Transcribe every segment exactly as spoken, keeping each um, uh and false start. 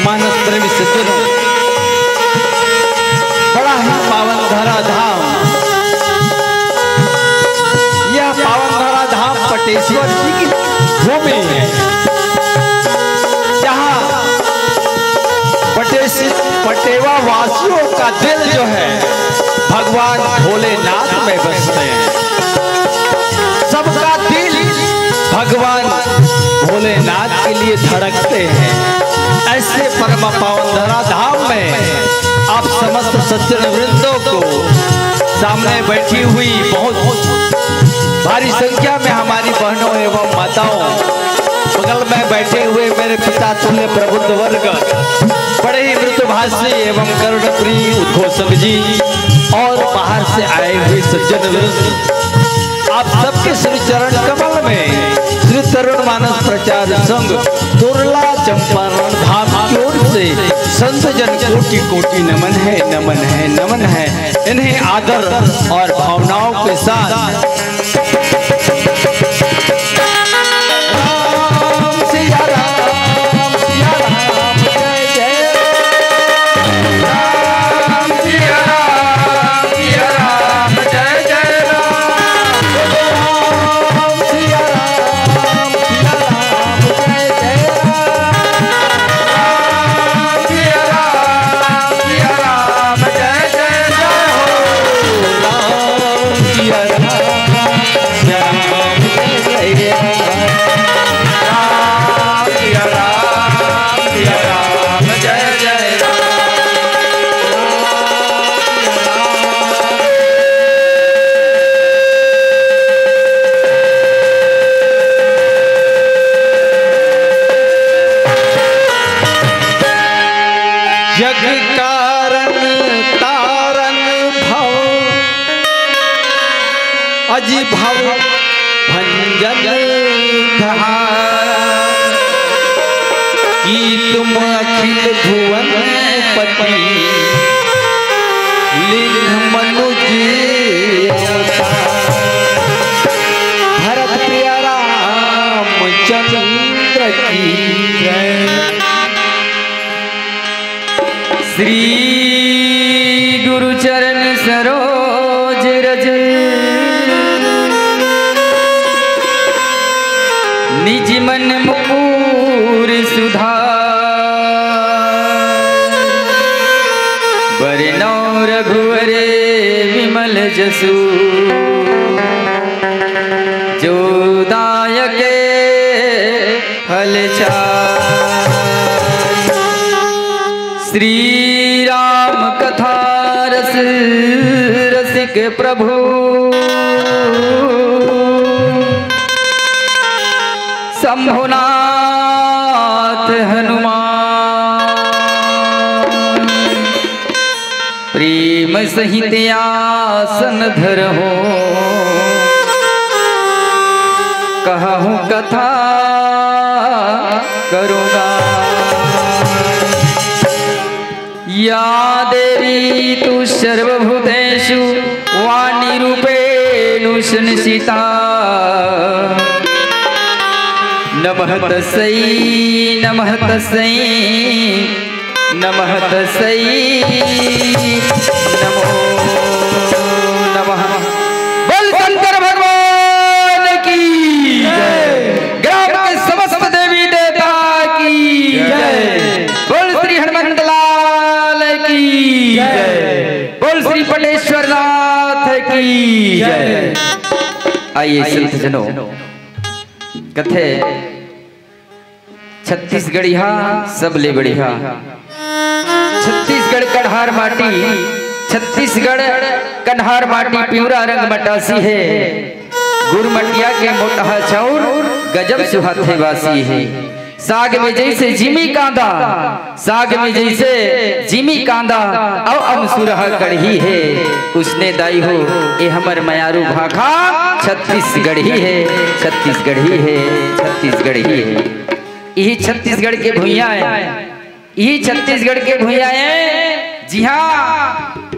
मानस प्रेमी सज्जनों, बड़ा ही पावन धरा धाम। यह पावन धरा धाम पटेश्वर जी की भूमि है, जहाँ पटेश पटेवा वासियों का दिल जो है, भगवान भोलेनाथ में बसते हैं। सबका दिल भगवान भोलेनाथ के लिए धड़कते हैं। ऐसे परम पावन धरा धाम में आप समस्त सज्जन वृंदों को, सामने बैठी हुई बहुत भारी संख्या में हमारी बहनों एवं माताओं, बगल में बैठे हुए मेरे पिता तुल्य प्रबुद्ध वर्ग, बड़े ही मृदुभाषी एवं करुण प्रिय उद्घोषक जी और बाहर से आए हुए सज्जन वृंद, आप सबके श्री चरण कमल में श्री तरुण मानस प्रचार संघ तुरला चंपारण धाम की ओर से संत जन कोटि कोटि नमन है, नमन है, नमन है। इन्हें आदर और भावनाओं के साथ जग कारण तारण भव, अजि भव भंजन धारा। कि तुम अखिल भुवन पति लिंग मनुज अवतार। भरत प्रिय रामचंद्र की जय। श्री गुरु चरण सरोज रज, निज मन मुकुर सुधार। बरनौ रघुवर विमल जसु, जो दायक फल चार। श्री राम कथा रस रसिक प्रभु, शंभुनाथ हनुमान। प्रेम सहित आसन धरहु, कहहु कथा करुणा। या देवी तु सर्वभूतेषु वाणी रूपेणु संस्थिता। नमः तस्यै, नमः तस्यै, नमः तस्यै, नमो नमः। बोल शंकर भगवान की जय। ग्राम के समस्त देवी देवता की जय। बोल श्री हनुमंत लाल की जय। बोल श्री पटेश्वर नाथ की जय। आइए संत जनों, कथे छत्तीसगढ़िया सबले बढ़िया। छत्तीसगढ़ कन्हार माटी, छत्तीसगढ़ कन्हार माटी पिंवरा रंग मटासी हे। गुरमटिया के मोटहा चाउर गजब सुहाथे बासी हे। साग में जइसे जिमी कांदा, साग में जइसे जिमी कांदा अउ अमसुरहा कड़ही हे। उसने दाई हो, ए हमर मयारू भाखा छत्तीसगढ़ी हे, छत्तीसगढ़ी हे, छत्तीसगढ़ी हे। इही छत्तीसगढ़ के भुइयां हे, इही छत्तीसगढ़ के भुइयां हे, जिहां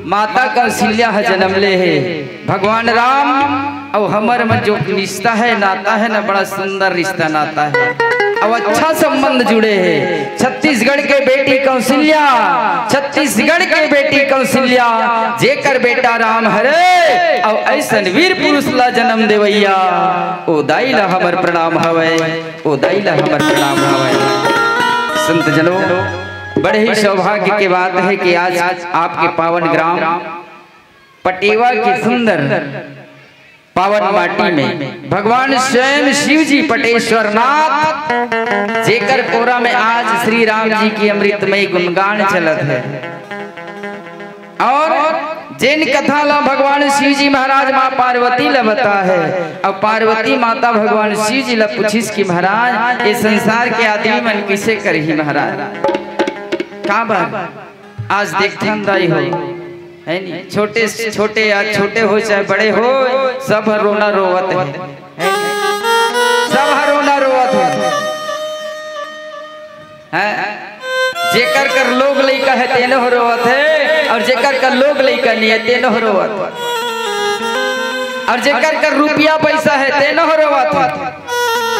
माता कौशल्या ह जनम ले हे। भगवान राम अउ हमर म जो रिश्ता हे, नाता हे ना, बड़ा सुंदर रिश्ता नाता हे, अउ अच्छा संबंध जुड़े हे। छत्तीसगढ़ के बेटी कौशल्या, छत्तीसगढ़ के बेटी कौशल्या, जेकर बेटा राम हरे, अउ अइसन वीर पुरुष ला जनम देवइया, ओ दाई ला हमर प्रणाम हवय। ओ दाई ला हमर प्रणाम हवय। संत जनों, बड़े ही सौभाग्य के बात हे कि आज आपके पावन ग्राम पटेवा के सुंदर पावन माटी में भगवान स्वयं शिव जी पटेश्वर नाथ, जेकर कोरा में आज श्री राम जी की अमृतमय गुणगान चलत हे। अउ जेन कथा ला भगवान शिव जी महाराज माँ पार्वती ला बताहे, अउ पार्वती माता भगवान शिव जी ला पूछिस कि महाराज, ए संसार के आदमी मन कइसे करही महाराज? काबर आज देखथन दाई हो, हे नी, छोटे, छोटे या छोटे हो चाहे बड़े हो, सब ह रोना रोवत हे, हे नी? सब ह रोना रोवत हे। हैं? जेकर कर लोग लइका हे, तेनो ह रोवत हे, अउ जेकर कर लोग लइका नइ हे, तेनो ह रोवत हे। अउ जेकर कर रुपया पइसा हे, तेनो ह रोवत हे,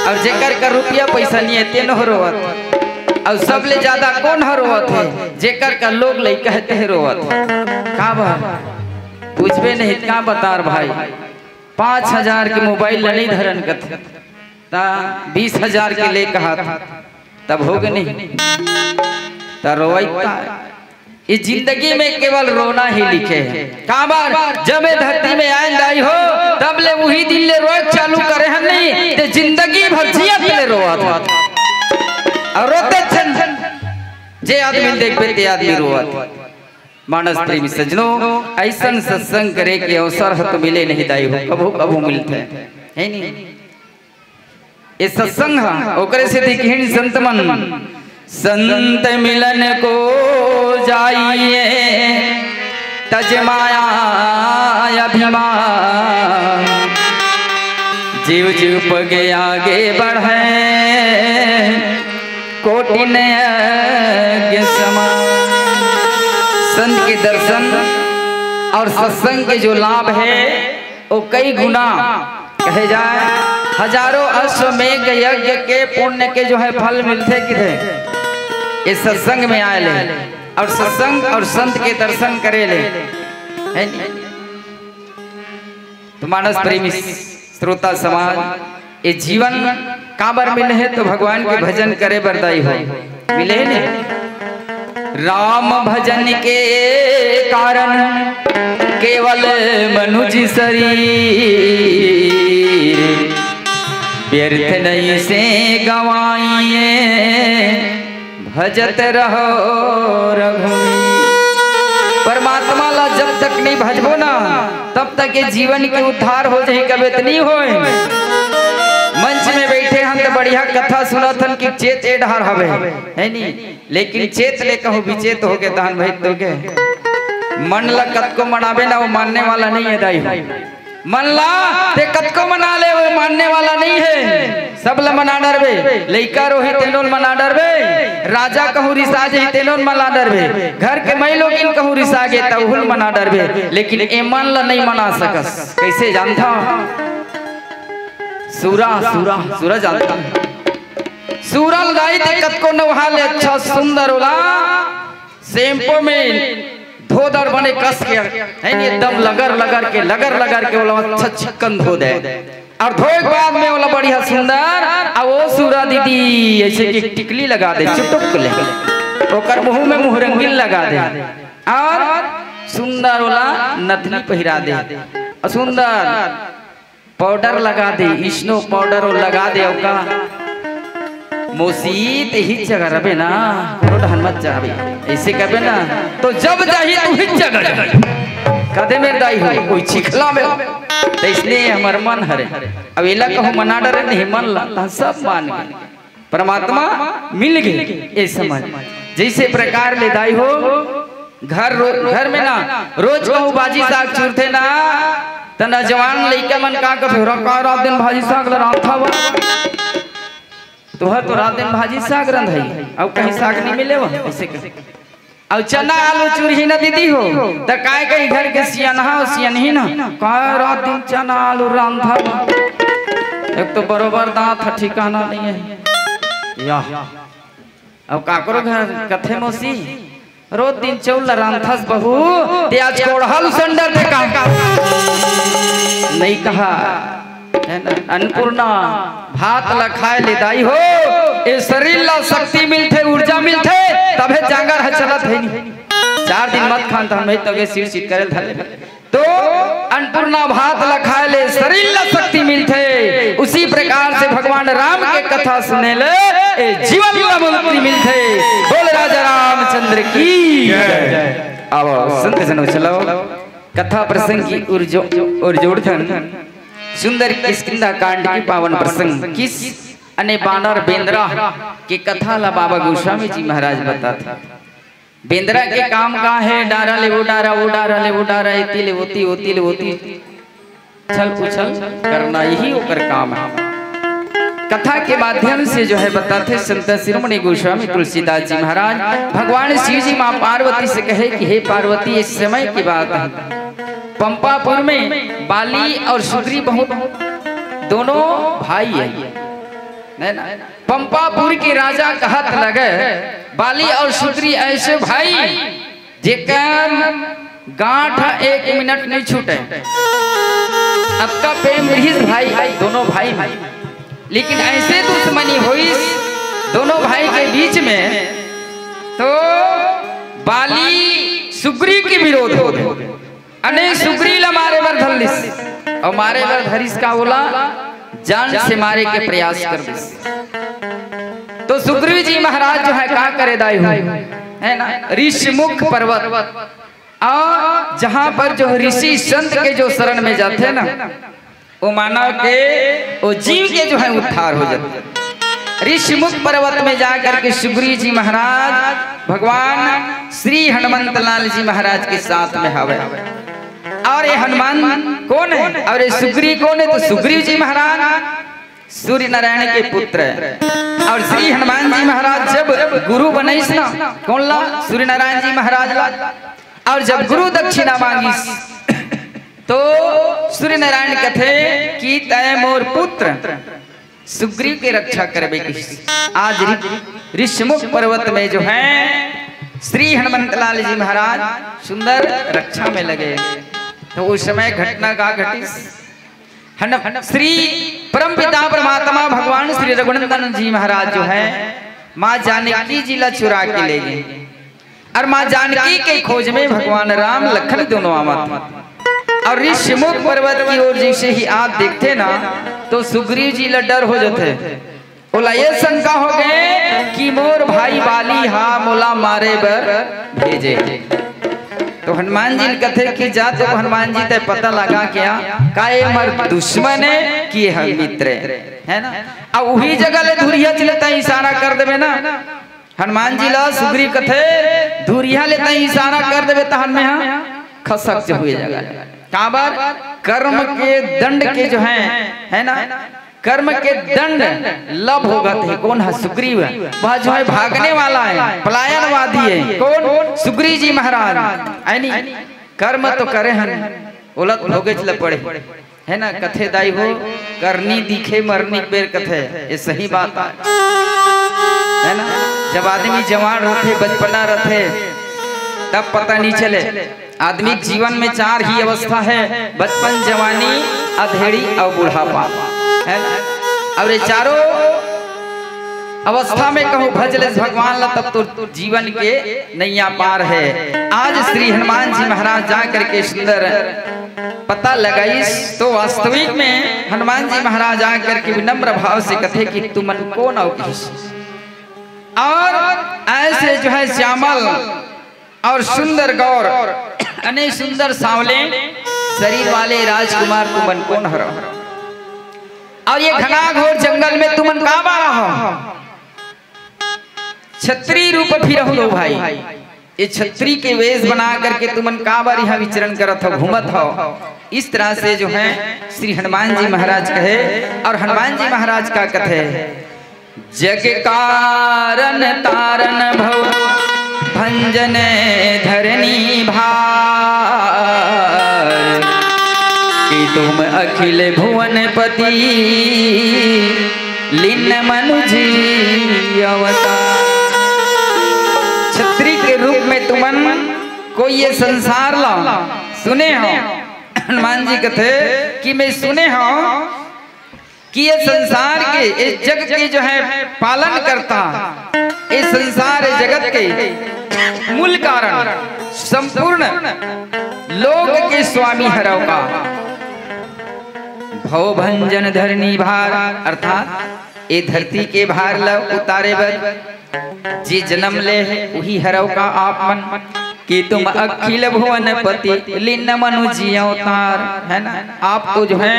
अउ जेकर कर रुपया पइसा नइ हे, तेनो ह रोवत हे। अउ सबले जादा कोन ह रोवत हे? जेकर कर लोग लइका हे, तेह रोवत हे। काबर? पूछबे नहीं, का बतार भाई? पाँच हजार के मोबाइल ल नइ धरन कथे, त बीस हजार के ले कहत, तब होगे नहीं, त रोवई त। ये जिंदगी में केवल रोना ही लिखे हे। काबर? जब ए धरती में आयन दाई हो, तब ले उही दिन ले रोए चालू करे हन नहीं, ते जिंदगी भर जियत ले रोवत हे। अउ रोते छन जे आदमी देखबे ते आदमी रोवत हे। मानस प्रेमी सज्जनों, अइसन सत्संग करे के अवसर ह तो मिले नहीं दाई हो, कभू कभू मिलथे, हे नहीं? ए सत्संग ह, ओकरे सेती किहिन संत मन, संत मिलन को जाइए, तज माया अभिमान, जीव जीव पगे आगे बढ़े, कोटि न यज्ञ समान। संत के दर्शन और सत्संग के जो लाभ है, वो कई गुना कहे जाए, हजारों अश्वमेघ यज्ञ के पुण्य के जो है फल मिलथे किथे, ये सत्संग में आए ले और सत्संग और संत के दर्शन करे ले, है नी? तो मानस प्रेमी श्रोता समाज, ये जीवन काबर मिले हे? तो भगवान के भजन करे बर दाई हो मिले हे ने। राम भजन के कारण केवल मनुज शरीर, व्यर्थ नहीं से गवाइए, भजत रहो रघुवीर। परमात्मा ला जब तक नहीं भजबो ना, तब तक ये जीवन के उद्धार हो जाही, कबे त नहीं होय। मंच में बैठे हन त बढ़िया कथा सुनत हन कि चेत ए डहार हवे, है नी? लेकिन चेत ले कहूँ विचेत हो के दान भाई तो के मन ला कतको मनाबे ना, वो मानने वाला नहीं है दाई हो। मन ला ते कतको मना ले, वो मानने वाला नहीं है। सब ला मना डरबे, लइका रोही तेनो ल मना डरबे, राजा कहूँ रिसा जही तेनो ल मना डरबे, घर के मई लोगिन कहूँ रिसा गे त उहू ल मना डरबे, लेकिन ए मन ला नहीं मना सकस। कैसे जानता? सूरा, सूरा, सूरा जानता। सूरा ल दाई ते कतको नवहा ले अच्छा सुंदर ओला शैम्पू में धो दे बने कस के, है नी, एकदम लगर लगर के, लगर लगर के ओला अच्छा चिक्कन धो दे। और धोए के बाद में ओला बढ़िया सुंदर, आ वो सूरा दीदी ऐसे कि टिकली लगा दे, चुटुक ले, ओकर मुंह में मुहरंगिन लगा दे, और सुंदर ओला नथनी पहिरा दे, और सुंदर पाउडर लगा दे, स्नो पाउडर वो लगा दे, ओका मोसी ते ही जगह रबे ना, कोनो डहन मत जाबे। ऐसे कबे ना, तो जब जाही तू ही जगह जाबे। कदे मेर दाई हो, कोई चिखला में हो। तो इसलिए हमर मन हरे। अब एला कहूँ मना डरे नहीं मन ला, तहाँ सब मान गए। परमात्मा मिल गए ये समझ। जैसे प्रकार ले दाई हो, घर रो-, घर में ना रोज कहूँ भाजी साग चुरथे ना, त नौजवान लइका मन का कथे, "रा-, का रात दिन भाजी साग ल रांधथव?" तुहर तो रात दिन भाजी साग रंधई, अउ कहीं साग नहीं मिले वह, ऐसे कहे। अउ चना आलू चुरही ना दीदी हो, त काय कही घर के सियनहा अउ सियनही ना, "का रात दिन चना आलू रांधथव?" एक तो बरोबर दांत ह ठिकाना नहीं है। या। अब काकरो घर कथे मौसी, "रोज दिन चौल ल रांधथस बहू, ते आज कोड़हा ल उसंडरथे का?" नहीं कहा, है ना? अन्नपूर्णा भात ल खाए ले दाई हो, ए शरीर ला शक्ति मिलथे, ऊर्जा मिलथे, तभे जांगर ह चलत है नी। चार दिन मत खान त हम तो के सिर चित करे धर ले। तो अन्नपूर्णा भात ल खाए ले शरीर ल शक्ति मिलथे, उसी प्रकार से भगवान राम के कथा सुने ले ए जीवन ल मुक्ति मिलथे। बोल राजा रामचंद्र की जय। अब संत जनों चलो कथा प्रसंग की ओर जो-, ओर जोड़थन। सुंदर किष्किंधा कांड की पावन प्रसंग किस अने बानर बेंदरा के कथा ला बाबा गोस्वामी जी महाराज बताथे। बेंदरा के काम का है? डारा ले वो डारा, वो डारा ले वो डारा, एती ले ओती, ओती ले ओती, उछल उछल करना, यही ओकर काम है। कथा के माध्यम से जो है बताथे संत शिरोमणि गोस्वामी तुलसीदास जी महाराज। भगवान शिव जी माँ पार्वती से कहे कि हे पार्वती, इस समय की बात है, पंपापुर में बाली और सुग्रीव बहुत दोनों भाई है, है ना? पंपापुर के राजा कहत लगे, बाली और सुग्रीव ऐसे भाई जेकर गांठ एक मिनट नहीं छूटे, अतका प्रेम रिहिस भाई, दोनों भाई में। लेकिन ऐसे दुश्मनी होइस दोनों भाई के बीच में, तो बाली सुग्रीव के विरोध हो गए। अने सुग्रीव ला मारे बर धर लिस, अउ मारे बर धरिस का ओला जान से मारे के प्रयास कर दिस। तो सुग्रीव जी महाराज जो है का करे दाई हो, है ना, ऋषिमुख पर्वत, आ जहाँ पर जो ऋषि संत के जो शरण में जाथे ना, वो मानव के, वो जीव के जो है उद्धार हो जाथे। ऋषिमुख पर्वत में जा करके सुग्रीव जी महाराज भगवान श्री हनुमंत लाल जी महाराज के साथ में हवे। और ये हनुमान कौन है और ये सुग्रीव कौन है? तो सुग्रीव जी महाराज सूर्य नारायण के पुत्र है। और श्री हनुमान जी महाराज जब गुरु बनइस ना, कोन ला? सूर्य नारायण जी महाराज ला। और जब गुरु दक्षिणा मांगिस, तो सूर्य नारायण कथे कि तय मोर पुत्र सुग्रीव के रक्षा करबे की। आज ऋ-, ऋषमुख पर्वत में जो है श्री हनुमंत लाल जी महाराज सुंदर रक्षा में लगे। तो उस समय घटना का घटिस, हन-, श्री परमपिता परमात्मा भगवान श्री रघुनंदन जी महाराज जो है माँ जानकी जी ला चुरा के ले गए। और माँ जानकी के खोज में भगवान राम लखन दोनों आवत। और ऋषमुख पर्वत की ओर जैसे ही आप देखते ना, तो सुग्रीव जी ला डर हो जाते। ओला ये शंका हो गए कि मोर भाई बाली हा मोला मारे बर भेजे। तो हनुमान जी ने कथे कि जा तो हनुमान जी ते पता लगा क्या, का ये मर दुश्मन है कि ये हम मित्र है, है ना? अब वही जगह ले धुरिया चले तय इशारा कर देवे ना, हनुमान जी ला सुग्रीव कथे, "धुरिहा ले तई इशारा कर देबे, तहन में हा खसक जे हुए जगह।" काबर? कर्म के दंड के जो है, है ना, कर्म के दंड लब होगत है। कौन है? सुग्रीव है। वह जो है भागने वाला है, पलायनवादी है। कौन? सुग्रीव जी महाराज। ऐनी कर्म तो करे हन, ओलत भोगेच ल पड़े। है ना, कथे दाई हो, करनी दिखे मरनी बेर कथे, ये सही बात है, है ना? जब आदमी जवान रहथे, बचपना रहथे, तब पता नहीं चले। आदमी के जीवन में चार ही अवस्था है, बचपन, जवानी, अधेड़ी और बुढ़ापा, है ना? और ये चारों अवस्था में कहूँ भज ले भगवान ला, तब तो जीवन के नैया पार है। आज श्री हनुमान जी महाराज जा करके सुंदर पता लगाइस, तो वास्तविक में हनुमान जी महाराज आ करके विनम्र भाव से कथे कि तुमन कौन हो किस, और ऐसे जो है श्यामल और सुंदर गौर, अने सुंदर सांवले शरीर वाले राजकुमार तुमन कौन हरो, और ये घनाघोर जंगल में तुमन का बारा हो? छत्री रूप फिरहु लो भाई, ये छत्री के वेश बना करके तुमन का बार यहाँ विचरण करत हो, घूमत हो? इस तरह से जो है श्री हनुमान जी महाराज कहे, और हनुमान जी महाराज का कथे, "जग कारण तारण भव भंजन धरनी भार, कि तुम अखिल भुवन पति लीन मनुजी अवतार।" छत्री के रूप में तुमन कोई ये संसार ला सुने हो। हनुमान जी कथे कि मैं सुने हो कि ये संसार के, इस जग के जो है पालन करता, इस संसार जगत के मूल कारण, संपूर्ण लोक के स्वामी हरव का। भव भंजन धरनी भार, अर्थात ये धरती के भार ल उतारे बर जे जन्म ले हे, उही हरव का आप मन। कि तुम अखिल भुवन पति लीन मनुजी अवतार, है ना? आप तो जो है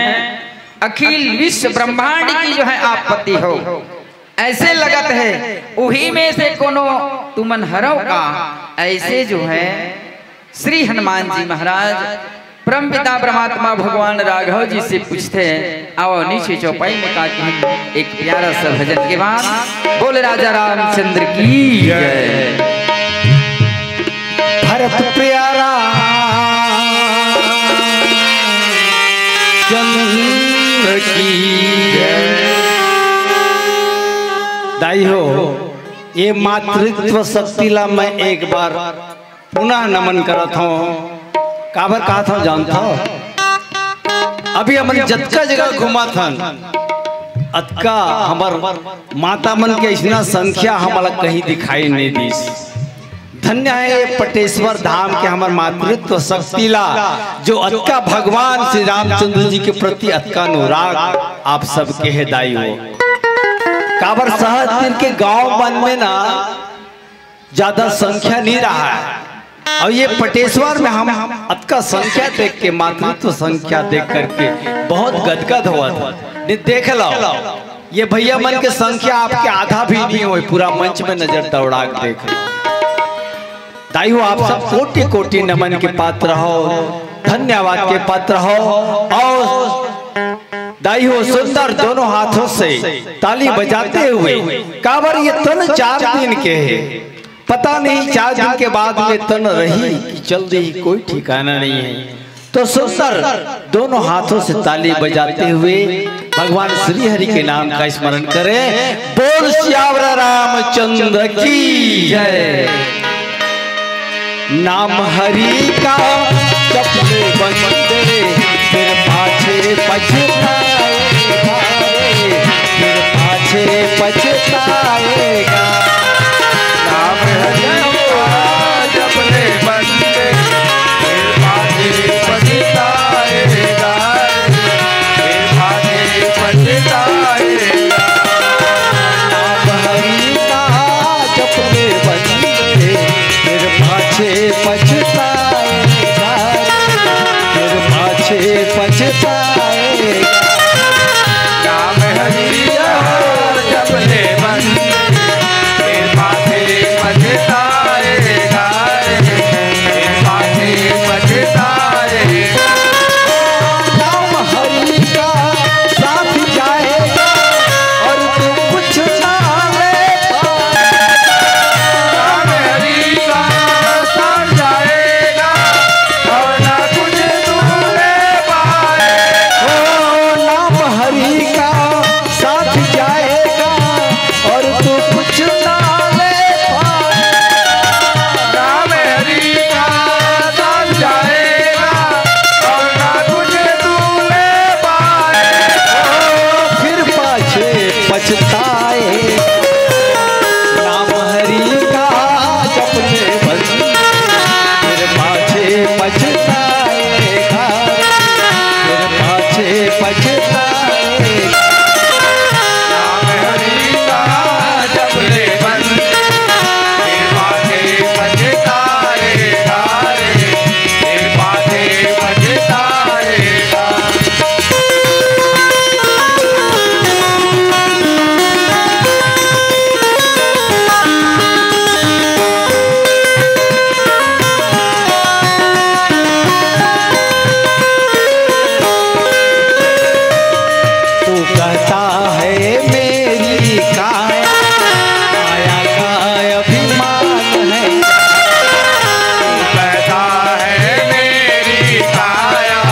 अखिल विश्व ब्रह्मांड की जो है आप पति हो। ऐसे लगत है उही में से कोनो तुमन हरव का। ऐसे जो है श्री हनुमान जी महाराज परमपिता परमात्मा भगवान राघव जी से पूछते हैं, आओ नीचे चौपाई में का कहीं एक प्यारा सा भजन के बाद। बोल राजा रामचंद्र की जय। भरत प्यारा चंद्र की जय। दाई हो, ये मातृत्व शक्ति ला मैं एक बार पुनः नमन करत हूँ। काबर कहत हूँ जानत हव? अभी हमन जतका जगह घूमत हन, अतका हमर माता मन के इतना संख्या हमला कहीं दिखाई नहीं दीस। धन्य है ये पटेश्वर धाम के हमर मातृत्व शक्ति ला, जो अतका भगवान श्री रामचंद्र जी के प्रति अतका अनुराग आप सबके हे दाई हो। काबर शहर तीर के गांव मन में ना ज्यादा संख्या नहीं रहा है। और ये पटेश्वर में हम अतका संख्या देख के, मातृत्व संख्या देख करके बहुत गदगद हुआ था। नहीं, देख लो, ये भैया मन के संख्या आपके आधा भी नहीं होय, पूरा मंच में नजर दौड़ा के देख लो। दाई हो, आप सब कोटि कोटि नमन के पात्र हो, धन्यवाद के पात्र हो। और दाई हो सुंदर दोनों हाथों से ताली बजाते हुए, काबर ये तन चार दिन के हे, पता नहीं चार दिन के बाद में तन रही कि चल दी, कोई ठिकाना नहीं है। तो सुंदर दोनों हाथों से ताली बजाते हुए भगवान श्री हरि के नाम का स्मरण करें। बोल सियावर रामचंद्र की जय। नाम हरि का जपले बंदे, फिर पाछे पछताएगा रे, फिर पाछे पछताएगा। नाम हरि का जपले बंदे, फिर पाछे पछताएगा, फिर पाछे पछताएगा। नाम हरि का जपले बंदे, फिर पाछे पछताएगा, फिर पाछे पछताएगा। नाम हरि का जपले बंदे, फिर पाछे पछताएगा, फिर पाछे पछताएगा। नाम हरि का साथ जाएगा और तू कुछ ना ले पाएगा। नाम हरि का साथ जाएगा और ना कुछ तू ले पाए। ओ, नाम हरि का साथ जाएगा और तू कुछ ना ले पाए। नाम हरि का साथ जाएगा और ना कुछ तू ले पाए। ओ, फिर पाछे पछताए। नाम हरि का जपले बंदे, फिर पाछे पछताएगा, फिर पाछे पछताएगा। नाम हरि का जपले बंदे, फिर पाछे पछताएगा रे, फिर पाछे पछताएगा। तू कहता है मेरी काया, काया का अभिमान है। तू कहता है मेरी काया,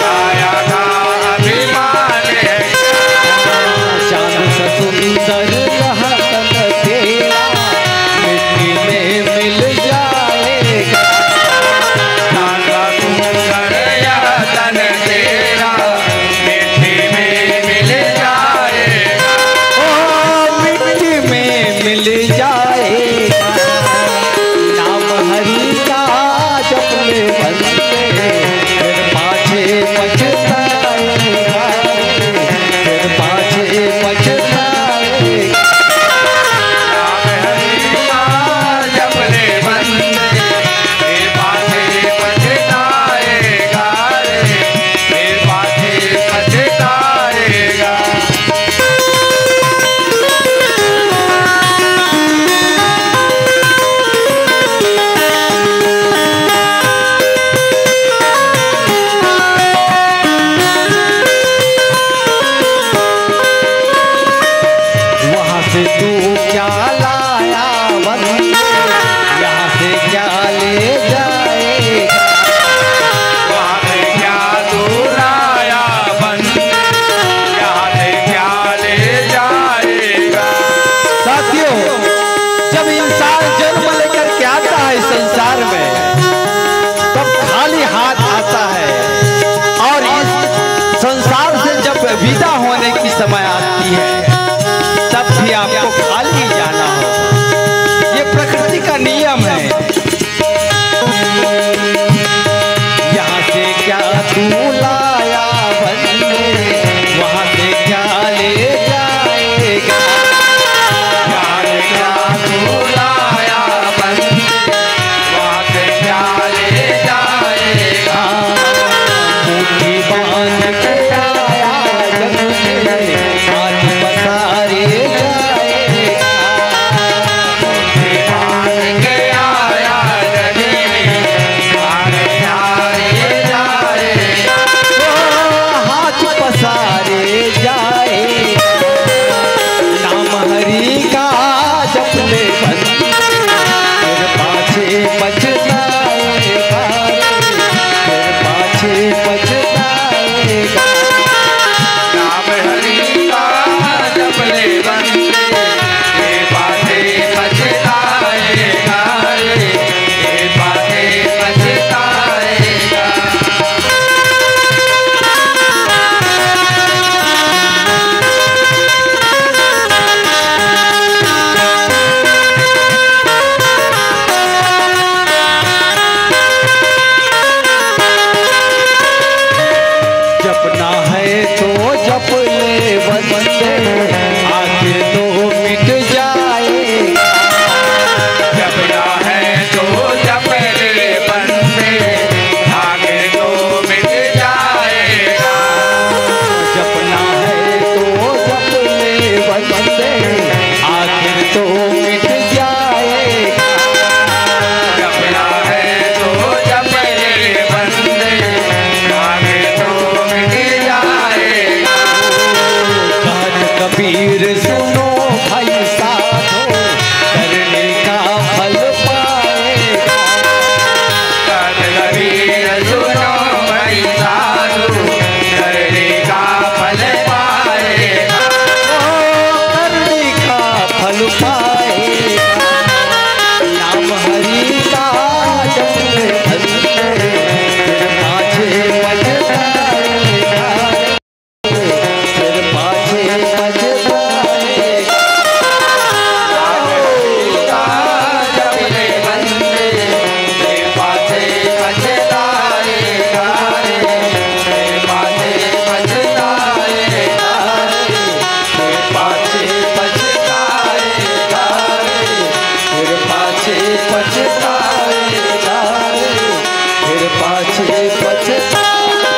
काया का अभिमान है। चांद सा सुंदर रहा तन तेरा, मिट्टी में मिल जाएगा। चांद सा सुंदर यह तन तेरा, मिट्टी में मिल जाएगा। ओ, मिट्टी में मिल जाएगा। नाम हरि का जपले बंदे, फिर पाछे पछताएगा, फिर पाछे पछताएगा। नाम हरि का जपले बंदे, फिर पाछे पछताएगा रे, फिर पाछे पछताएगा। वहां से तू क्या लाया बंदे, यहाँ से क्या ले जाएगा? वहां से क्या तू लाया बंदे, यहाँ से क्या ले जाएगा? साथियों, जब इंसान जन्म लेकर के आता है संसार में, तब खाली हाथ आता है, और इस संसार से जब विदा होने की समय आती है, तब भी आपको खाली ही जाना होगा। ये प्रकृति का नियम है। यहाँ से क्या तू लाया बंदे, वहाँ से क्या ले जाएगा? यहाँ से क्या तू लाया बंदे, वहाँ से क्या ले जाएगा? मुट्ठी बांध के आया जंगल तो जप ले बंदे, आखिर तो मिट जाएगा। जपना है तो जप ले बंदे, आखिर तो मिट जाएगा। जपना है तो जप ले बंदे, आखिर तो मिट जाएगा। जपना है तो जप ले बंदे, आखिर तो मिट जाएगा। कहत कबीर सुनो भाई साधो, करने का फल पाएगा। कहत कबीर सुनो भाई साधो, करने का फल पाएगा। ओ, करने का फल पाएगा। नाम हरि का जप ले बंदे, फिर पाछे पछताएगा। फिर पाछे पछताएगा। फिर पाछे पछताएगा रे, फिर पाछे पछताएगा।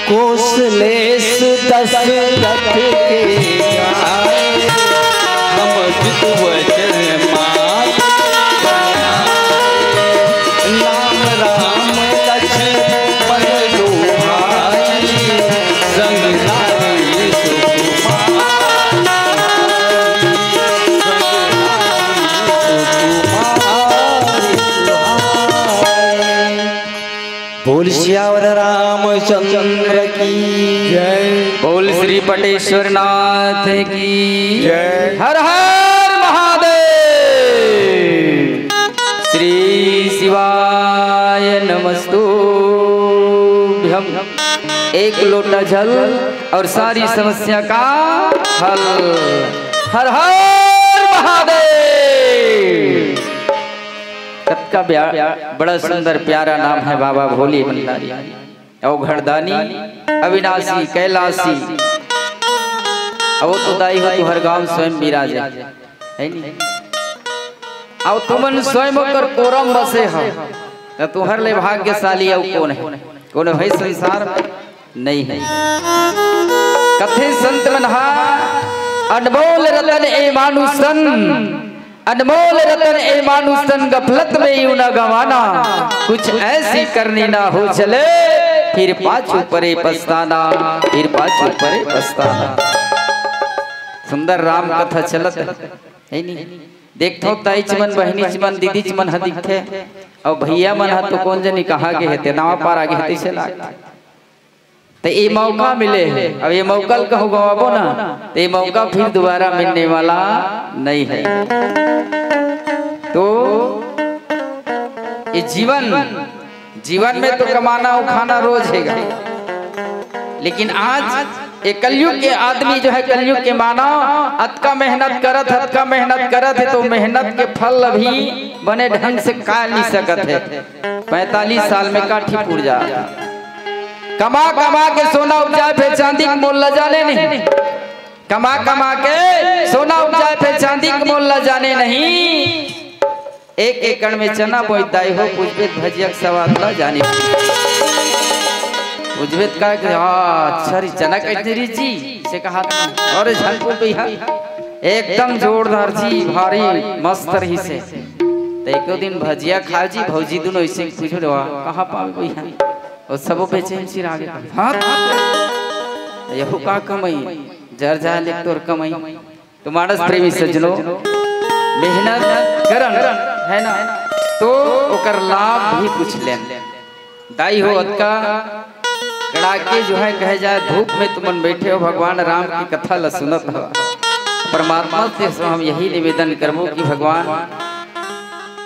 कोसलेस दशरथ के जाए, हम जित वचन मात। नाम राम लक्ष्मण दो भाई, संग नारी सुकुमार। बोल सियावर रामचंद्र की जय। बोल श्री पटेश्वर नाथ की जय। हर हर महादेव। श्री शिवाय नमस्तुभ्यम। एक लोटा जल और सारी समस्या का हल। हर हर महादेव। कतका बड़ा सुंदर प्यारा नाम है बाबा भोले भंडारी। अवघड़दानी, अविनाशी, कैलाशी। अउ तो दाई हो, तुहर गांव स्वयं विराजे, है नी? अउ तुमन स्वयं ओकर कोरम बसे हो, त तुहर ले भाग्यशाली अउ कोन है? कोन भाई संसार में नहीं है। कथे संत मन हा, अनमोल रतन ए मानुष तन, अनमोल रतन ए मानुष तन, गफलत में यूं न गंवाना, कुछ ऐसी करनी ना हो चले, फिर पाछू परे पछताना, फिर पाछू परे पछताना। सुंदर राम कथा चलत है, है नी? देखथो दाईच मन, बहिनीच मन, दीदीच मन ह दिखथे, अउ भैया मन ह तो कोन जनी कहाँ गे हे, ते नावा पार आगे हे, तइसे लागथे। त ए मौका मिले हे, अब ए मौका ल कहूँ गंवाबो ना, त ए मौका फिर दोबारा मिलने वाला नहीं है। तो ये जीवन, जीवन में तो कमाना अउ खाना रोज हेगा, लेकिन आज ये कलयुग के आदमी जो है, कलयुग के मानव अतका मेहनत करत, अतका मेहनत करत हे, तो मेहनत के फल अभी बने ढंग से खा नहीं सकत हे। पैंतालीस साल में काठी पुरजा। कमा कमा के सोना उपजाए, फेर चांदी के मोल ला जाने नहीं। कमा कमा के सोना उपजाए, फेर चांदी के मोल ला जाने नहीं। एक एकड़ में चना बोई दाई हो, पूछबे त भजिया के सवाद ला जाने। पूछबे त का के, "आ, अच्छा री चना कइसे री जी?" से कहा था। अरे झन पूछ भैया, एकदम जोरदार जी, भारी मस्त रहिसे। त एको दिन भजिया खाए जी, भौजी दुनो अइसे पूछबे, "वाह, कहाँ पाबे भैया?" अउ सबो बेचैन चिर आगे। हाँ, यहू का कमई, जर जाए ले तोर कमई। तो मानस प्रेमी सज्जनों, मेहनत करन, है ना, तो ओकर लाभ भी कुछ लेन। दाई हो अतका कड़ाके जो है कहे जाए, धूप में तुमन बैठे हो, भगवान राम की कथा ला सुनत हो। परमात्मा से हम यही निवेदन करबो कि भगवान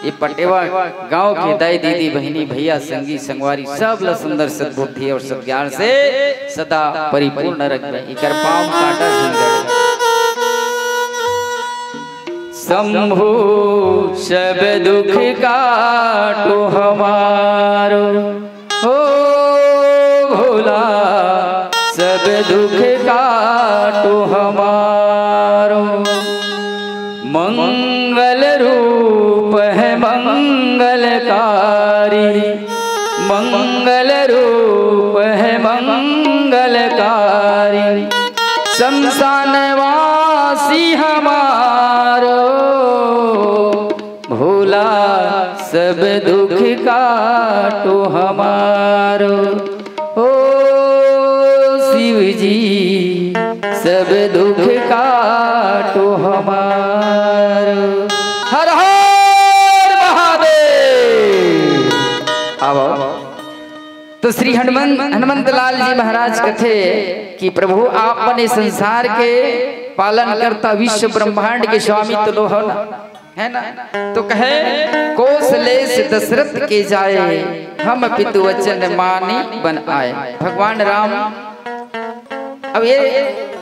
ये पटेवा गांव के दाई दीदी बहिनी भैया संगी संगवारी सब ला सुंदर सद्बुद्धि अउ सद्ज्ञान से सदा परिपूर्ण रखबे। इकर पाँव कांटा झन गड़े। शंभु सब दुख काटो हमारो, ओ भोले। सब दुख काटो हमारो। मंगल रूप है मंगलकारी, मंगल रूप है मंगलकारी। शमशान वासी हमारो, भोला सब दुख काटो हमारो। ओ शिव जी, सब दुख काटो हमारो। हर हर महादेव। आवा। तो श्री हनुमंत हनुमंत लाल जी महाराज कथे कि प्रभु, आप मन ए संसार के पालन करता, विश्व ब्रह्मांड के स्वामी तो लो हो ना, है ना? तो कहे, कोस लेस दशरथ के जाए, हम पितु वचन मानी बन आए। भगवान राम, अब ये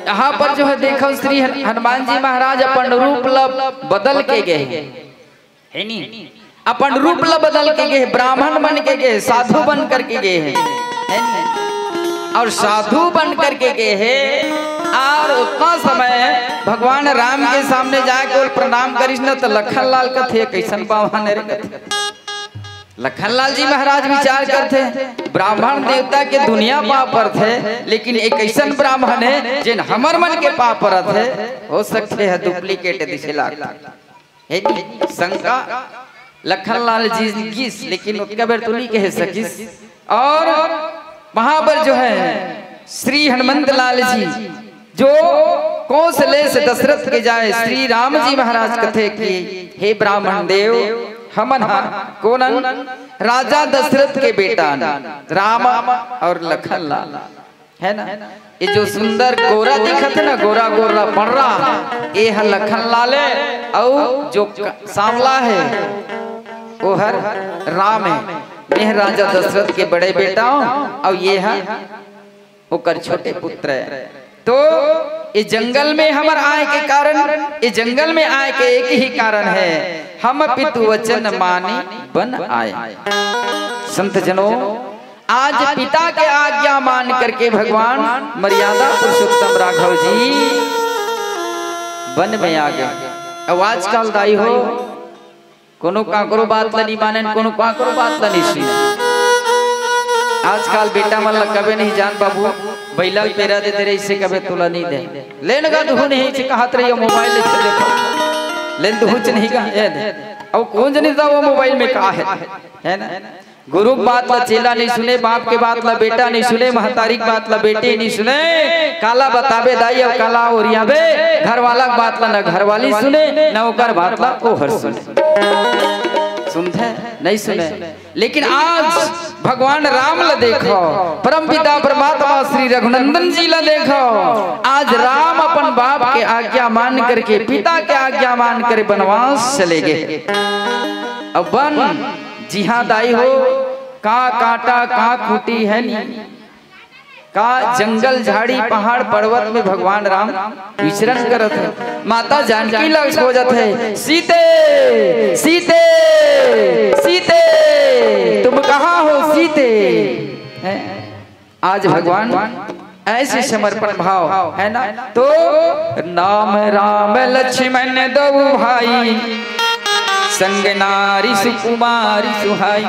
यहाँ पर जो है देखो, श्री हन- हनुमान जी महाराज अपन रूप ल बदल के गए, है नी? अपन रूप ल बदल के गए, ब्राह्मण बन के गए, साधु बन करके गए हैं, है नी? और साधु बन करके गए हैं। और उतना समय भगवान राम के सामने जाके वो प्रणाम करिस न, तो लखन लाल कथे, कैसन बावन रे कथे। लखन लाल जी महाराज विचार करथे, ब्राह्मण देवता के दुनिया पाँव परथे, लेकिन एक ऐसन ब्राह्मण है जिन हमर मन के पाँव परत है, हो सकथे है डुप्लीकेट दिसे लागथे। हे जी, शंका लखन लाल जी गिस, लेकिन ओतका बेर तो नहीं कह सकिस। और वहां पर जो है श्री हनुमंत लाल जी जो कोस लेस दशरथ के जाए, श्री राम जी महाराज कथे कि हे ब्राह्मण देव, हमन हा कोनन? राजा दशरथ के बेटा न राम और लखन लाल, है ना? ये जो सुंदर गोरा दिखत है ना, गोरा गोरा पड़रा, ये ह लखन लाल है। और जो क- सांवला है, वो हर राम है। मैं राजा दशरथ के बड़े बेटा हूँ और ये है ओकर छोटे पुत्र है। तो ये जंगल में हमर आए के कारण, ये जंगल में आए के एक ही कारण है, हम पितु वचन मानी बन आए। संत जनों, आज पिता के आज्ञा मान करके भगवान मर्यादा पुरुषोत्तम राघव जी वन में आ गए। अब आजकल दाई हो, कोनो काकरो बात ला नहीं माने, कोनो काकरो बात ला नहीं सुने। आजकल बेटा मन ला कबे नहीं जान बाबू, बैला ल पेरा दे दे रहे, इसे कबे तोला नहीं दे। लेन गा दुहू नहीं से कहत रही, मोबाइल ले चले। लेन दुहू च नहीं गा, ए दे। अब कौन जनी था वो मोबाइल में का है, है ना? गुरु के बात ला चेला नहीं सुने, बाप के बात ला बेटा नहीं सुने, महतारी के बात ला बेटी नहीं सुने। काला बताबे दाई, अब काला ओरियाबे, घर वाला के बात ला न घर वाली सुने, न ओकर बात ला ओहर सुने। सुनथे? नहीं सुने। लेकिन आज भगवान राम ला देखो, परम पिता परमात्मा श्री रघुनंदन जी ला देखो, आज राम अपन बाप के आज्ञा मान करके, पिता के आज्ञा मान कर बनवास चले गए। अब वन जिहाँ दाई हो, का कांटा, का खूंटी है नी, का जंगल, झाड़ी, पहाड़, पर्वत में भगवान राम विचरण करत है। माता जानकी ला खोजत है, "सीते, सीते, सीते, तुम कहाँ हो सीते?" हैं? आज भगवान ऐसे समर्पण भाव है ना, तो नाम राम लक्ष्मण दो भाई, संग नारी सुकुमारी सुहाई।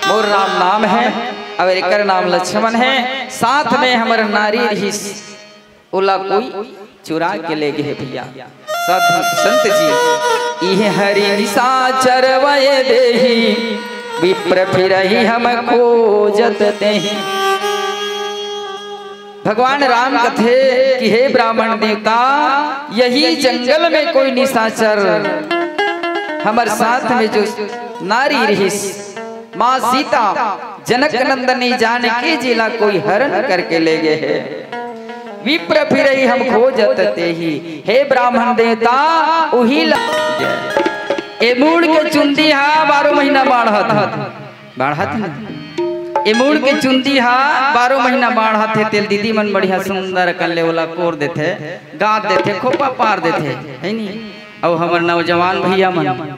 मोर राम नाम है और एकर नाम लक्ष्मण है, साथ में हमर नारी रहिस, ओला कोई चुरा के ले गए भैया। साधु संत जी, इह हरि निशाचर वय देही, विप्र फिरहि हम खोजत तेहि। भगवान राम कथे कि हे ब्राह्मण देवता, यही जंगल में कोई निशाचर हमर साथ में जो नारी रहिस, माँ सीता जनक नंदनी जानकी जी ला कोई हरण करके ले गए है। विप्र फिरहि हम खोजत तेहि, हे ब्राह्मण देवता, उही ला। ए मूड़ के चुंदी हा बारह महीना बाढ़त, बाढ़त न। ए मूड़ के चुंदी हा बारह महीना बाढ़त हे, तेल दीदी मन बढ़िया सुंदर कर ले ओला कोर देथे, गाद देथे, खोपा पार देथे, है नी? अउ हमर नौजवान भैया मन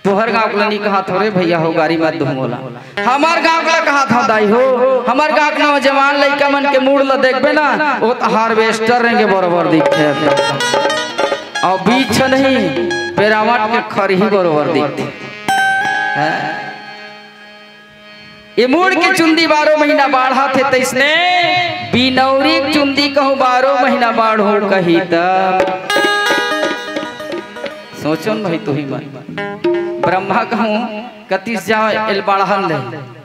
तोहर गाँव के ला नहीं कहाथों रे भैया हो, गारी मत दुहू मोला। हमर गाँव के ला कहाथों दाई हो, हमर गाँव के नौजवान लइका मन के मूड़ ला देखबे ना, ओ त हार्वेस्टर रेंगे बरोबर दिखथे एकदम। अउ बीच नहीं, पेरावट के खरही बरोबर दिखथे। हैं? ए मूड़ के चुंदी बारो महीना बाढ़त हे, तइसने बिनौरी के चुंदी कहूँ बारो महीना बाढ़हूँ कही त। सोचो न भाई तुही मन, ब्रह्मा कहूँ कतिस जा एल बाढ़न ले,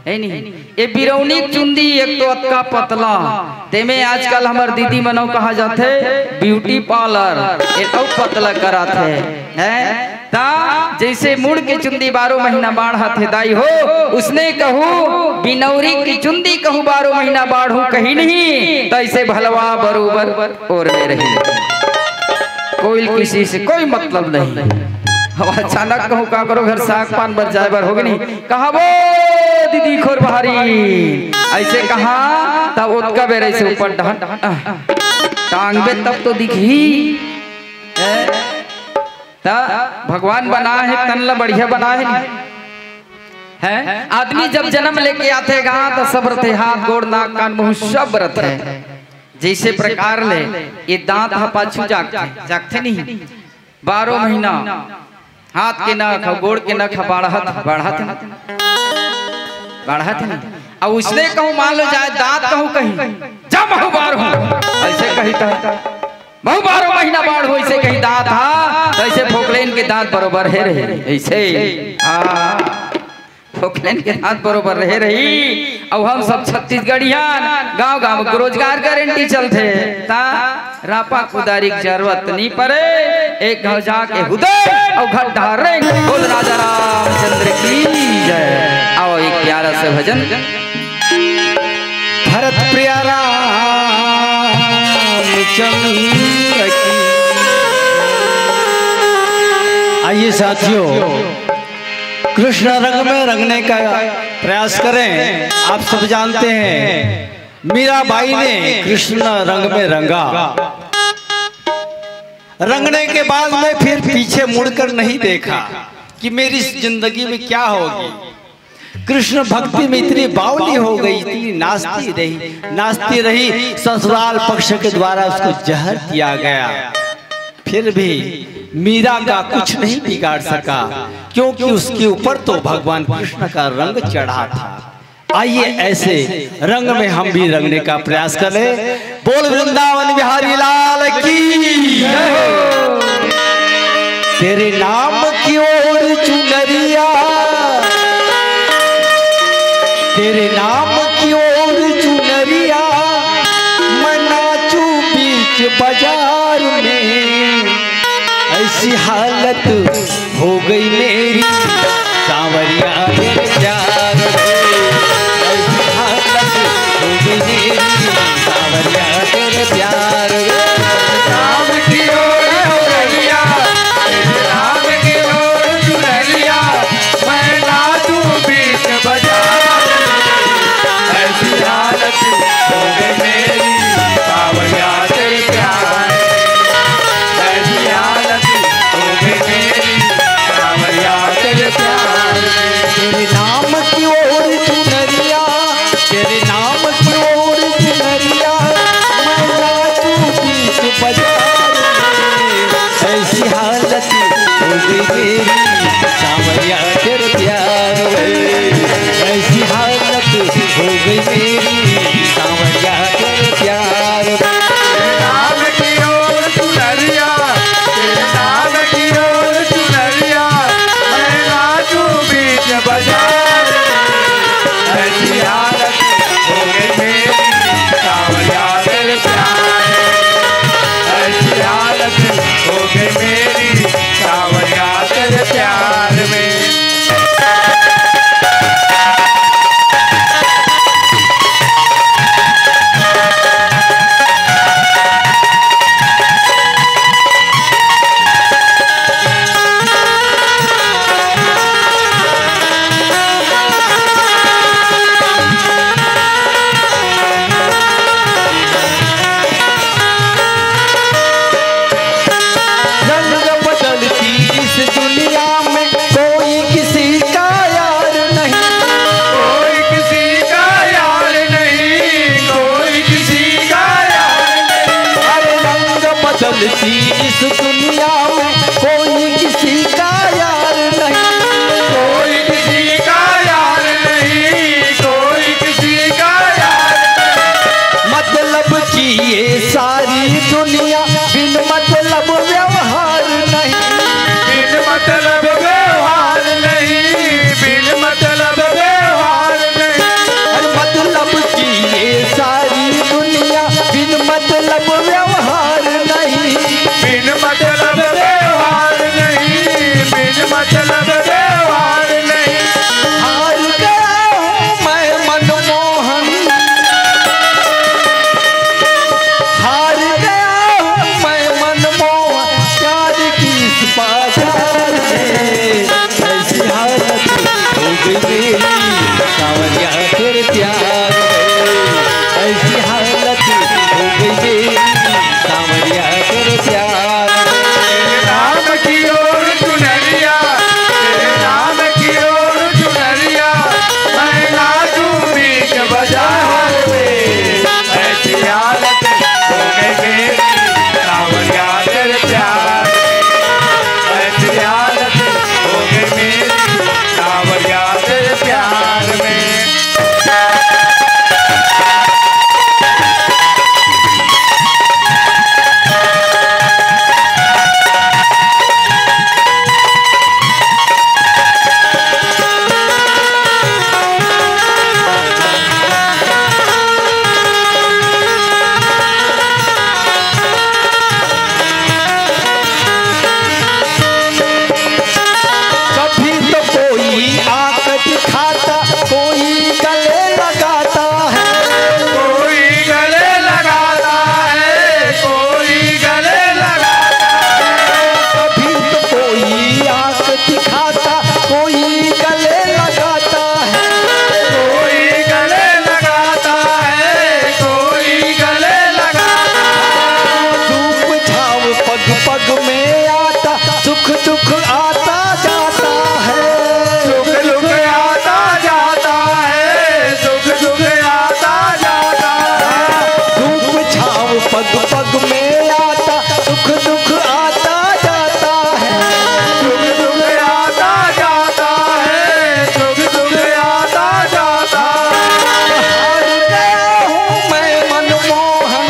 हे नहीं? ए बिरौनी के चुंदी एक तो अतका पतला, तेमे आजकल हमर दीदी मनो कहा जाथे ब्यूटी पार्लर, ए अउ पतला कराथे, हैं? ता जइसे मूड़ के चुंदी बारो महीना बाढ़त हे दाई हो, उसने कहूँ बिनौरी के चुंदी कहूँ बारो महीना बाढ़हूँ कही नहीं, तइसे भलवा बरोबर ओर में रही। कोई किसी से कोई मतलब नहीं। अब अचानक कहूँ का करो घर साग पान बर जाए बर होगे नहीं, कहा वो दीदी खोर बहारी, अइसे कहा तब ओतका बेर अइसे ऊपर डहन टांगबे तब तो दिखही। हैं? त भगवान बनाहे तन ला बढ़िया बनाहे नहीं। हैं? आदमी जब जनम लेके आथे गा त सब रथे, हाथ गोड़ नाक कान मुँह सब रथे। जइसे प्रकार ले ए दाँत ह पाछू जागथे, जागथे नहीं? बारो महीना हाथ के नख अउ गोड़ के नख ह बाढ़त, बाढ़त नहीं? बाढ़त नहीं? अउ उसने कहूँ मान लो जाए दाँत कहूँ कही, जा महूँ बाढ़हूँ, अइसे कही त महूँ बारो महीना बाढ़हूँ, अइसे कही दाँत ह, त अइसे फोकलेन के दाँत बरोबर हे रही, अइसे। हाँ, फोकलेन के दाँत बरोबर रहे रही। अउ हम सब छत्तीसगढ़ियन गाँव गाँव के रोजगार गारंटी चलथे, ता रापा कुदारी के जरूरत नहीं परे, एक घाव जाके हुदे अउ घट डहर रे। बोल राजा रामचंद्र की जय। आओ एक प्यारा सा भजन। भरत प्रिया रामचंद्र की। आइए साथियों, कृष्ण रंग में रंगने का प्रयास करें। आप सब जानते हैं, मीराबाई ने कृष्ण रंग में रंगा। रंगने के बाद में फिर पीछे मुड़कर नहीं देखा कि मेरी इस जिंदगी में क्या होगी। कृष्ण भक्ति में इतनी बावली हो गई, इतनी नाचती रही, नाचती रही। ससुराल पक्ष के द्वारा उसको जहर दिया गया, फिर भी मीरा का कुछ नहीं बिगाड़ सका, क्योंकि उसके ऊपर तो भगवान कृष्ण का रंग चढ़ा था। आइए, ऐसे रंग में हम भी रंगने का प्रयास करें। बोल वृंदावन बिहारी लाल की जय हो। तेरे नाम की ओर चुनरिया, तेरे नाम की ओर चुनरिया, मैं नाचू बीच बाजार में। ऐसी हालत हो गई मेरी सांवरिया तेरे प्यार में। ऐसी हालत हो गई मेरी सांवरिया तेरे प्यार में। राम की ओर हो रहिया, राम की ओर चुनरिया, मैं नाचू बीच बाजार में। ऐसी हालत हो गई मेरी सांवरिया तेरे प्यार में। ऐसी हालत हो गई मेरी सांवरिया तेरे प्यार में। चलती इस दुनिया में कोई किसी का यार नहीं। कोई किसी का यार नहीं, कोई किसी का यार नहीं। मतलब की ये सारी दुनिया, बिन मतलब व्यवहार नहीं। बिन मतलब व्यवहार नहीं, बिन मतलब व्यवहार नहीं। और मतलब की ये सारी दुनिया, बिन मतलब व्यवहार नहीं। बिन मतलब व्यवहार नहीं, बिन मतलब व्यवहार नहीं। हार गया हूँ मैं मनमोहन, हार गया हूँ मैं मनमोहन, प्यार की इस बाजार में। ऐसी हालत हो गई मेरी, सांवरिया तेरे प्यार में। ऐसी हालत हो गई मेरी, सांवरिया तेरे प्यार में। राम की ओर चुनरिया, तेरे नाम की ओर चुनरिया, मैं नाचूं बीच बाजार में। ऐसी हालत हो गई मेरी, सांवरिया तेरे प्यार में। ऐसी हालत हो गई मेरी, सांवरिया तेरे प्यार में। कभी तो कोई आंख दिखाता, कोई गले लगाता है। कोई गले लगाता है, कोई गले लगाता है। कभी तो कोई आंख दिखाता, कोई गले लगाता है। कोई गले लगाता है, कोई गले लगाता है। धूप छाव पग पग में आता, सुख दुख आता जाता है। सुख दुख आता जाता है, सुख दुख आता जाता है। धूप छाव पग पग में आता, सुख दुख आता जाता है। सुख दुख आता जाता है, सुख दुख आता जाता है। हार गया हूँ मैं मनमोहन,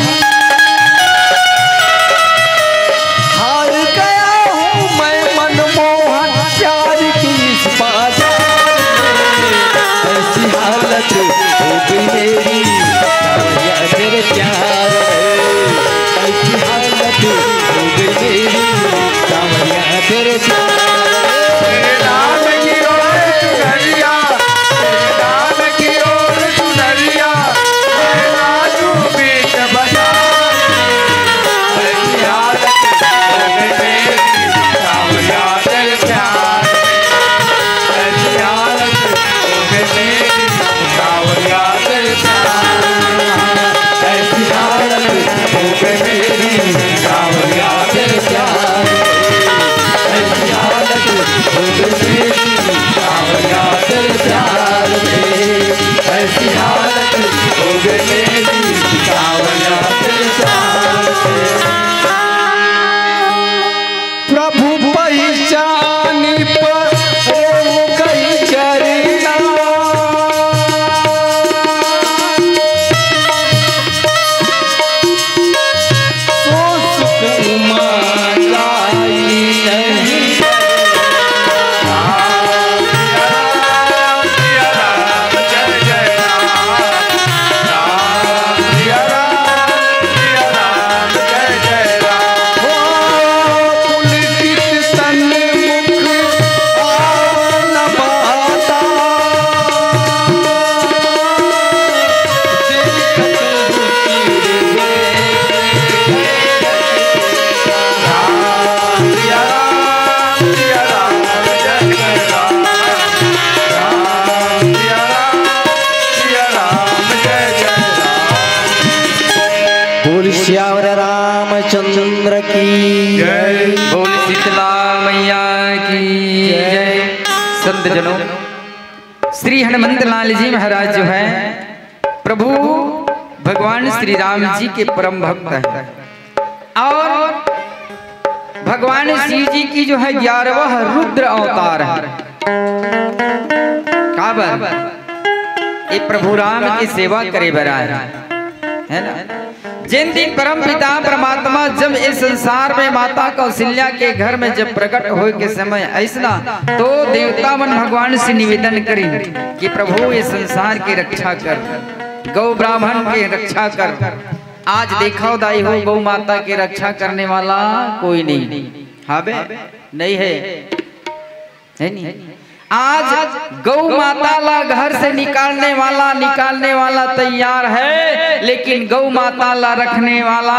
हार गया हूँ मैं मनमोहन, प्यार की इस बाजार में। ऐसी हालत हो गई मेरी, सांवरिया तेरे प्यार में। ऐसी हालत हो गई मेरी, सांवरिया तेरे प्यार में। तेरे नाम की ओर चुनरिया, तेरे नाम की ओर चुनरिया, मैं नाचूं बीच बाजार। ऐसी हालत हो गई मेरी, सांवरिया तेरे प्यार। ऐसी हालत हो गई मेरी, सांवरिया तेरे प्यार। ऐसी हालत हो गई मेरी, सांवरिया तेरे प्यार। ऐसी हालत हो गई मेरी, सांवरिया तेरे प्यार में। ऐसी हालत हो गई मेरी, सांवरिया तेरे प्यार में। प्रभु पहचानी पर वो कई चरना। सो सुख उमा लाई नहीं। बोल सियावर रामचंद्र की जय। बोल शीतला मैया की जय। संत जनों, श्री हनुमंत लाल जी महाराज जो है, प्रभु भगवान श्री राम जी के परम भक्त हैं और भगवान शिव जी की जो है ग्यारहवाँ रुद्र अवतार है। काबर? ये प्रभु राम की सेवा करे बर आए हैं, है ना? जिन दिन परम पिता परमात्मा जब इस संसार में माता कौशल्या के घर में जब प्रकट होए के समय ऐसना, तो देवता मन भगवान से निवेदन करिन कि प्रभु, ये संसार की रक्षा कर, गौ ब्राह्मण की रक्षा कर। आज देखव दाई हो, गौ माता की रक्षा करने वाला कोई नहीं। हाँ बे, नहीं है, है नहीं? आज गौ माता ला घर से निकालने वाला, निकालने वाला तैयार है, लेकिन गौ माता ला रखने वाला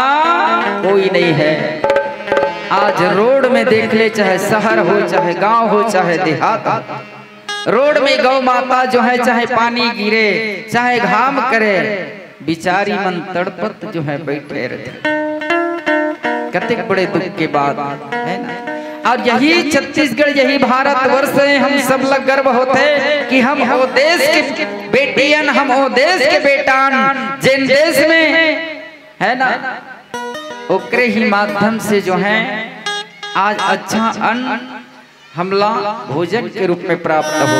कोई नहीं है। आज रोड में देख ले, चाहे शहर हो, चाहे गांव हो, चाहे देहात हो, रोड में गौ माता जो है, चाहे पानी गिरे, चाहे घाम करे, बिचारी मन तड़पत जो है बैठे रहते। कतेक बड़े दुख के बात है ना। और यही छत्तीसगढ़, यही भारतवर्ष है, हम सब ला गर्व होथे कि हम ओ देश के बेटियन, हम ओ देश के बेटान, जेन देश में है ना, ओकरे ही माध्यम से जो है आज अच्छा अन्न हमला भोजन के रूप में प्राप्त हो।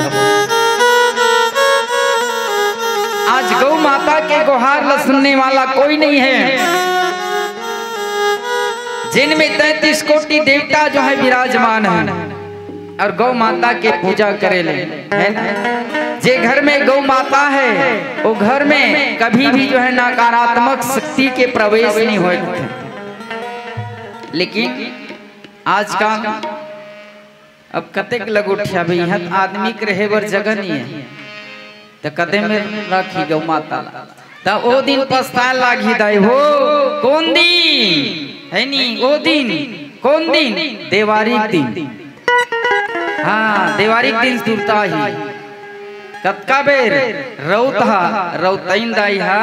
आज गौ माता के गुहार ला सुनने वाला कोई नहीं है। जिनमें तैंतीस कोटि देवता जो है विराजमान है और गौ माता के पूजा करे ले, है ना? जे घर में गौ माता है, वो घर में कभी भी जो है नकारात्मक शक्ति के प्रवेश नहीं होए। लेकिन आजकल अब कतेक लगोठिया बे, इहाँ त आदमी के रहे बर जगह नहीं है, त कदे में राखी गौ माता ला। त ओ दिन पछताए लागही दाई हो, कोन दिन है नी, ओ दिन, कोन दिन? देवारी के दिन। हाँ, देवारी के दिन सुरता ही। कतका बेर रौत हा, रौतइन दाई हा,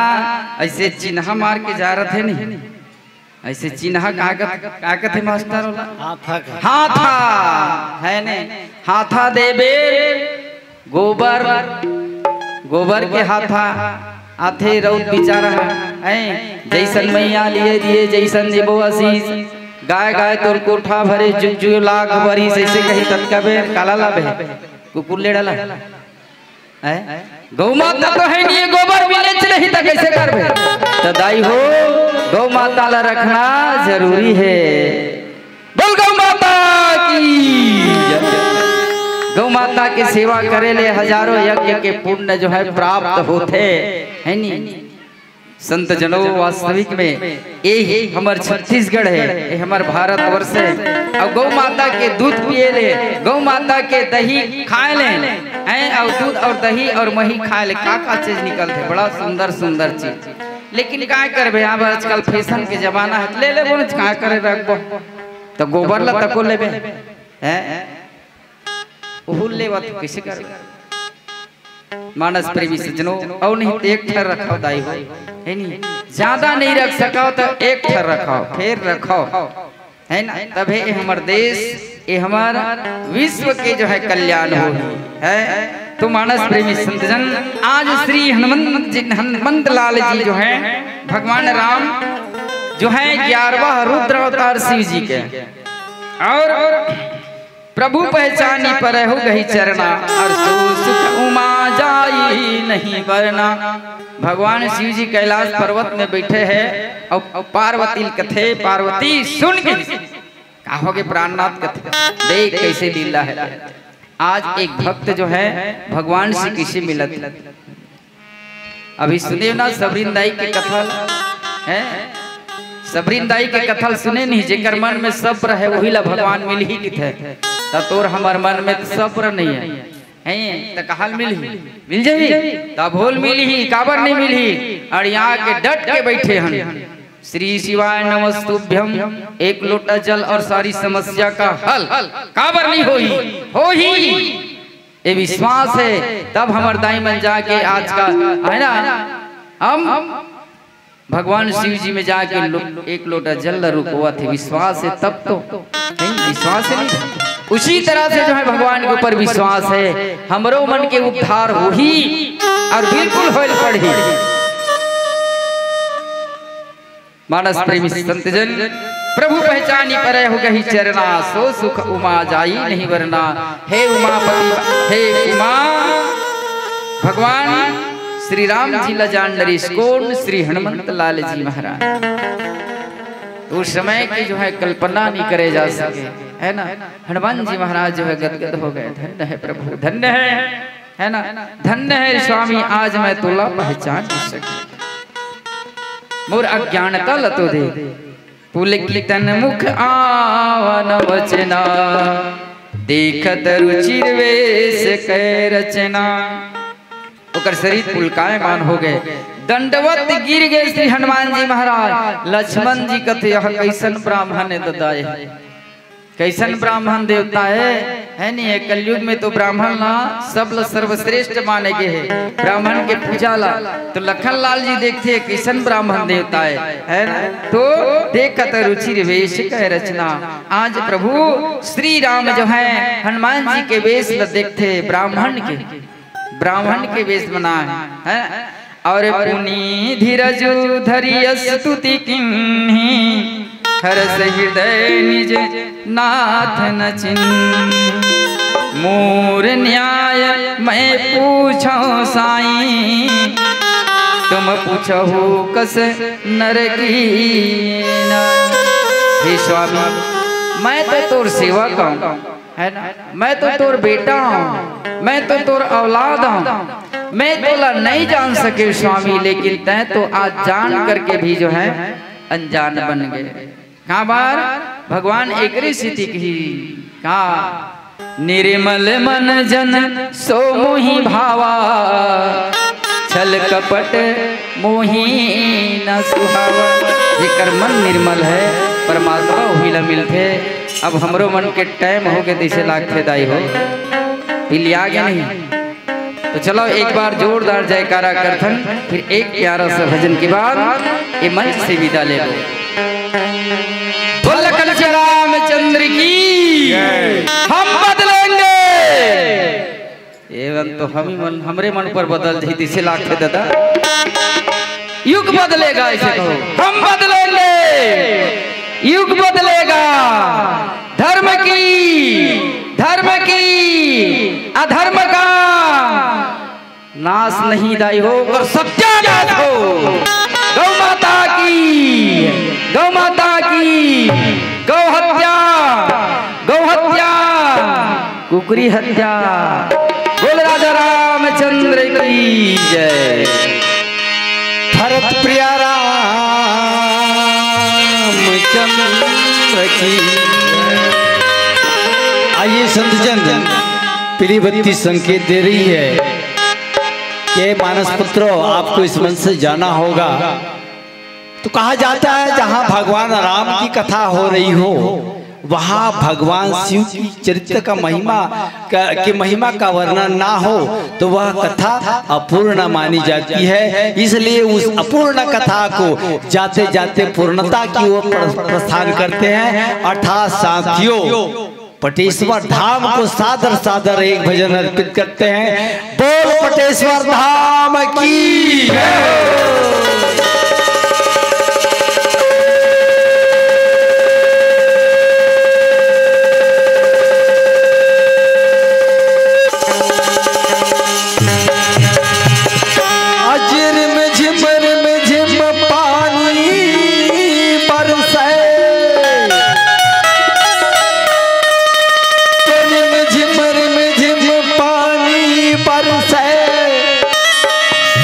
ऐसे चिन्हा मार के जा रथे नी। ऐसे चिन्हा का कथ-, का कथे मास्टर ओला? हाथा का। हाथा, है ने? हाथा देबे गोबर, गोबर के हाथा आथे रौत बिचारा, हैं? जैसन मैया लिए दिए, जैसन देबो आशीष। गाय गाय तोर कोठा भरे, जुग जुग लाख बरिस, ऐसे कही ततका बेर काला लाबे? कुकुर ले डाला। हैं? गौ माता तो है नहीं, गोबर मिलेच नहीं, त कैसे करबे? त दाई हो, गौ माता ला रखना जरूरी है। बोल गौ माता की जय। गौ माता के सेवा करे ले हजारों यज्ञ के पुण्य जो है प्राप्त होथे, है नी? संत जनों, वास्तविक में ये ही हमर छत्तीसगढ़ है, ये हमर भारतवर्ष है। और गौ माता के दूध पिए ले, गौ माता के दही खाए ले, हैं, और दूध और दही और मही खाए ले, का का चीज निकलथे, बड़ा सुंदर सुंदर चीज। लेकिन काय करबे, अब आजकल फैशन के जमाना है, ले लेबो न, काय करे रखबो, त गोबर ला तको लेबे, हैं? उहुल लेवत कैसे करबे? मानस प्रेमी सज्जनों, अउ नहीं तो एक ठर रखव दाई हो, है नी? ज्यादा नहीं रख सकव तो एक ठर रखव, फेर रखव, है ना? तभे ये हमर देश, ये हमर विश्व के जो है कल्याण होही, है। तो मानस प्रेमी संतजन, आज श्री हनुमंत जी, हनुमंत लाल जी जो है भगवान राम जो है ग्यारहवाँ रुद्र अवतार शिव जी के, और प्रभु पहचानी परहु गहि चरना, और सो सुख उमा जाई नहीं बरना। भगवान शिव जी कैलाश पर्वत में बैठे हैं और पार्वती कथे, पार्वती सुन के का होगे, प्राणनाथ कथे, देख कैसे लीला है। आज एक भक्त जो है भगवान से किसे मिलत अभी सुने ना सबरिन दाई के कथा ल, हैं? सबरिन दाई के कथा ल सुने नहीं, जेकर मन में सब्र है, वही ला भगवान मिलही किथे। त तोर हमर मन में त सब्र नहीं है, हैं? त कहाँ ल मिलही? मिल जाही? त भोल मिलही, काबर नहीं मिलही? और यहाँ के डट के बैठे हन। श्री शिवाय नमस्तुभ्यम, एक लोटा जल और सारी समस्या का हल। काबर नहीं होही? होही। ये विश्वास है, तब हमर दाई मन जाके आज का, है ना, हम भगवान शिव जी में जाके लो-, एक लोटा जल ला रुकवाथे। विश्वास है तब तो, नहीं, विश्वास है नहीं। उसी तरह से जो है भगवान के ऊपर विश्वास है, हमरो मन के उद्धार होही और बिल्कुल होल पड़ही। मानस प्रेमी संतजन, प्रभु पहचानी परे हो गही चरना, सो सुख उमा जाई नहीं वरना। हे उमापति, हे उमा, भगवान श्री राम जी ला जान डरिस कोन? श्री हनुमंत लाल जी महाराज। तो उस समय की जो है कल्पना नहीं करे जा सके, है ना? हनुमान जी महाराज जो है गदगद हो गए, धन्य है प्रभु, धन्य है, है ना? धन्य है स्वामी, आज मैं तोला पहचान नहीं सके, मोर अज्ञानता ल तो दे। पुलकित तन मुख आवन वचना, देखत रुचिर वेश कै रचना। ओकर शरीर पुलकायमान हो गए, दंडवत गिर गए श्री हनुमान जी महाराज। लक्ष्मण जी कथे, "यह कैसन ब्राह्मण है ददा, ये कैसन ब्राह्मण देवता है, है नहीं?" ये कलयुग में तो ब्राह्मण ला सब ला सर्वश्रेष्ठ माने गए है, ब्राह्मण के पूजा ला। तो लखन लाल जी देखथे, "कैसन ब्राह्मण देवता है, है ना?" तो देखत रुचिर वेश कै रचना। आज प्रभु श्री राम जो है हनुमान जी के वेश ला देखथे, ब्राह्मण के, ब्राह्मण के वेश बनाए हैं। और पुनि धीरजु धरि स्तुति कीन्ही, हरष हृदय निज नाथ न चिन्ही। मोर न्याय मैं पूछौं साईं, तुम पूछहु कस नर कीना। हे स्वामी, मैं तो तोर सेवक हूँ, है ना? मैं तो तोर बेटा हूँ, मैं तो तोर औलाद हूँ, मैं तोला नहीं जान सके स्वामी, लेकिन तैं तो आज जान करके भी जो है अनजान बन गए। काबर? भगवान एकरे सेती कही का, "निर्मल मन जन सो मोहि भावा, छल कपट मोहि न सुहावा।" जेकर मन निर्मल है, परमात्मा वही ला मिलथे। अब हमरो मन के टाइम हो गए, तैसे लागथे दाई हो, पिलिया गए नहीं। तो चलो एक बार जोरदार जयकारा करथन, फिर एक प्यारा सा भजन के बाद ये मंच से विदा ले लो। बोल कंची रामचंद्र की। जय। हम बदलेंगे। एवन तो हम ही मन, हमरे मन पर बदल जाई, तैसे लागथे दादा। युग बदलेगा, ऐसे कहो, हम बदलेंगे, युग बदलेगा। धर्म की, धर्म की, अधर्म का नाश नहीं दाई हो, पर सत्यानाश हो। गौ माता की, गौ माता की, गौ हत्या, गौ हत्या, कुकरी हत्या। बोल राजा रामचंद्र की जय। भरत प्रिया रामचंद्र की। आइए संतजन, पीली बत्ती संकेत दे रही है कि मानस पुत्रो, आपको इस मंच से जाना होगा। तो कहा जाता है, जहां भगवान राम की कथा हो रही हो, वहां भगवान शिव की चरित्र का महिमा का, की महिमा का वर्णन ना हो, तो वह कथा अपूर्ण मानी जाती है। इसलिए उस अपूर्ण कथा को जाते जाते पूर्णता की ओर प्र-, प्रस्थान करते हैं। अर्थात साथियों, पटेश्वर धाम को सादर सादर एक भजन अर्पित करते हैं। बोल पटेश्वर धाम की जय। अजर में झिमर में झिम पानी बरसे। रिम झिम रिम झिम पानी बरसे,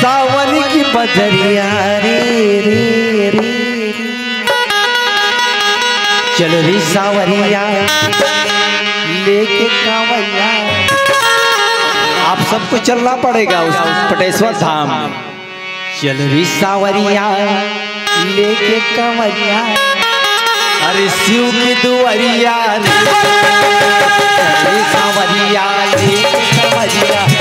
सावन की बदरिया रे, रे, रे। चल री सावरिया लेके कांवरिया। आप सबको चलना पड़ेगा उस पटेश्वर धाम। चल री सावरिया लेके कांवरिया, अरे शिव की दुआरिया रे। चल री सावरिया लेके कांवरिया,